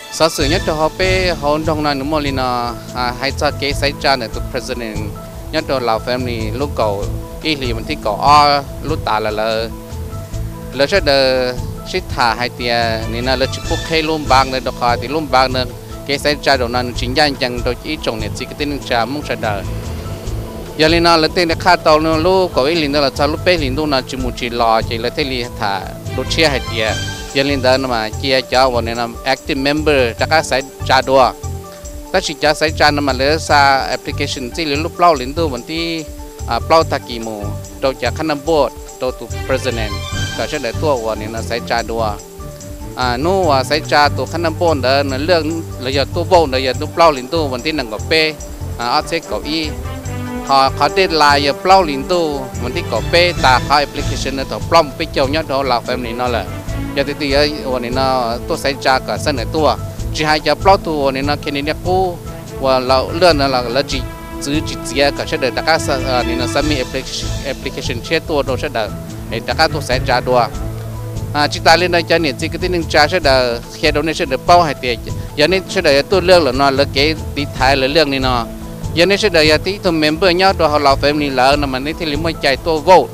Xov xwm nyob rau hauv peb hauv nroog no nws muaj li no, hais txog kev xaiv tsa ntawm tus president nyob rau Lao Family lub kaum ib hlis vas thib kaum ob lub tas lawm lawm. Lawv sawv daws sib tham hais tias nim no lawv tsis pub qheb lub npav ntawd rau qhov tias lub npav ntawd kev xaiv tsa zaum no nws tsis ncaj ncees rau ib tsoom niam txiv kwv tij neej tsa Hmoob sawv daws. Yog li no lawv thiaj li qhaj tau lub kaum ib hlis ntawd los txog lub peb hlis ntuj no tsis mus tsis los ces lawv thiaj li tham lus tshiab hais tias yog li ntawd no mas cia cov uas nim no active member rov qab xaiv tsa dua. Tab sis cov xaiv tsa no mas lawv xa application txij li lub plaub hlis ntuj vas thib plaub tag kis mus rau cov khab naj npuaj rau tus president kom sawv daws tuaj uas nim no xaiv tsa dua. Hnub uas xaiv tsa tus khab naj npuaj ntawd lawv yog tuaj vote ntawd yog lub plaub hlis ntuj vas thib nees nkaum peb ob txhiab kaum ib. Ho qhov deadline yog plaub hlis ntuj vas thib kaum peb tas qhov application ntawd thaum plaub mus peb caug nyob rau hauv Lao Family no lawm. Yog tias twg yuav uas nim no tuaj xaiv tsa kom sawv daws tuaj, tsis hais cov plaub tug uas nim no candidate qub uas lawv ntawd los lawv tsis txwv tsis txiav kom sawv daws rov qab nim no submit application tshiab tuaj rau sawv daws es rov qab tuaj xaiv tsa dua. Tsis tas li ntawd cov niam txiv kwv tij neej tsa sawv daws qhia rau nej sawv daws paub hais tias yog nej sawv daws yuav tuaj lwaj lawm no lawv kev tiv thaiv lawv lwaj li no. Yog nej sawv daws yog ib tug member nyob rau hauv Lao Family lawm no mas nej thiaj li muaj cai tuaj vote,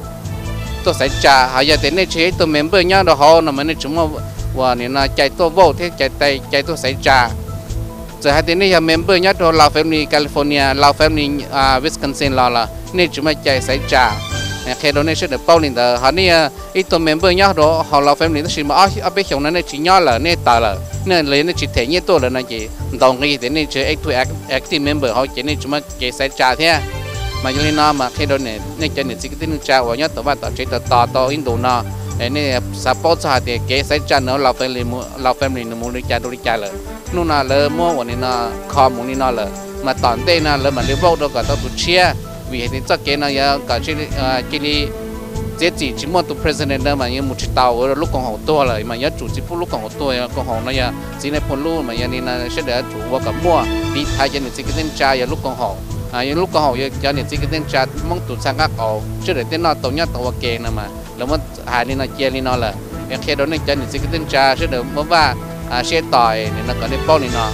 tuaj xaiv tsa. Ho yog tias nej tsis yog ib tug member nyob rau hauv no mas nej tsis muaj uas nim no cai tuaj vote thiab cai, cai tuaj xaiv tsa. Txawm hais tias nej yog member nyob rau Lao Family California, Lao Family Wisconsin los los nej tsis muaj cai xaiv tsa. Qhia rau nej sawv daws paub li ntawd. Ho nej yog ib tug member nyob rau hauv Lao Family tab sis mas ob peb xyoos no nej tsis nyob lawm, nej tawm lawm, nej los yog nej tsis them nyiaj tuaj lawm no ces ntaus nqi tias nej tsis yog ib tug active member hauv ces nej tsis muaj kev xaiv tsa thiab. Mas yog li no mas qhia rau nej cov niam txiv kwv tij neej tsa uas nyob tom vaj tom tsev tom tos tau ib ntus no, nej xav paub txog hais tias kev xaiv tsa ntawm Lao Family nws mus li cas rau li cas lawm. Hnub no lawv muab uas nim no kho mus li no lawm mas tom ntej no lawv mam li vote rau kom tau tus tshiab, vim hais tias txoj kev no yog kom cia li txiav txim tsis muaj tus president ntawd mas yuav mus tsis tau, lub koom haum tuag lawm mas yuav tsum tsis pub lub koom haum tuag. Koom haum no yog txiv Nais Phoo lub mas yog li no sawv daws yuav tsum ua kom muaj, tiv thaiv cov niam txiv kwv tij neej tsa yog lub koom haum. Yog lub koom haum yog cov niam txiv kwv tij neej tsa Hmoob tus txha nqaj qaum sawv daws thiaj noj tau nyob tau ua ke no mas lawv muab hais li no cia li no lawm. Es qhia rau nej cov niam txiv kwv tij neej tsa sawv daws muab vaj siab tos nim no kom nej paub li no.